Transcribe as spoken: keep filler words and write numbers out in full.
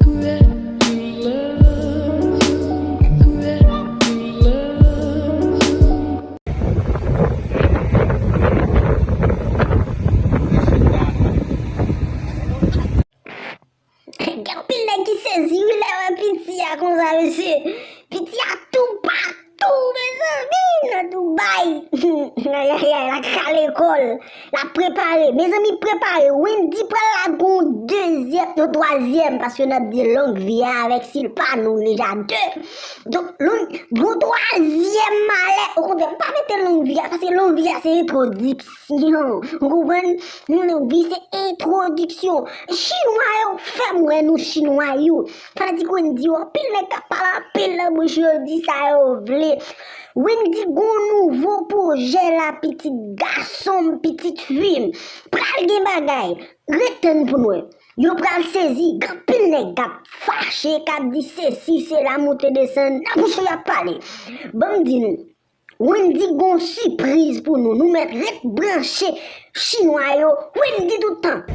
Gen anpil nèg ki sezi wi lè wè piti a konsa mesye. Piti a toupatou mezanmi nan Dubai. Ayayay, l ap ka lekòl. L ap prepare. Mezanmi, prepare. Wendy pral lage yon dezyèm, yon twazyèm, paske n ap di long vi a avèk si l pa nou deja de. Donk, yon twazyèm malè. Okontrè, m pa mete long vi a, paske long vi a se entwodiksyon. Ou konprann? Long vi se entwodiksyon. Chinwa yo fè m wè nou chinwa yo. Fanatik Wendy yo, anpil nèg k ap pale anpil nan bouch yo di sa yo vle. Wendy gon nouvo pwojè la, pitit gason m, pitit fi m. Pral gen bagay. Ret tann pou n wè. Yo pral sezi, gen anpil nèg k ap fache, k ap di sesi, sela, moute desann, nan bouch yo y ap pale. Ban m di nou, Wendy gon sipriz pou nou, nou mèt ret branche chinwa yo, Wendy tout tan.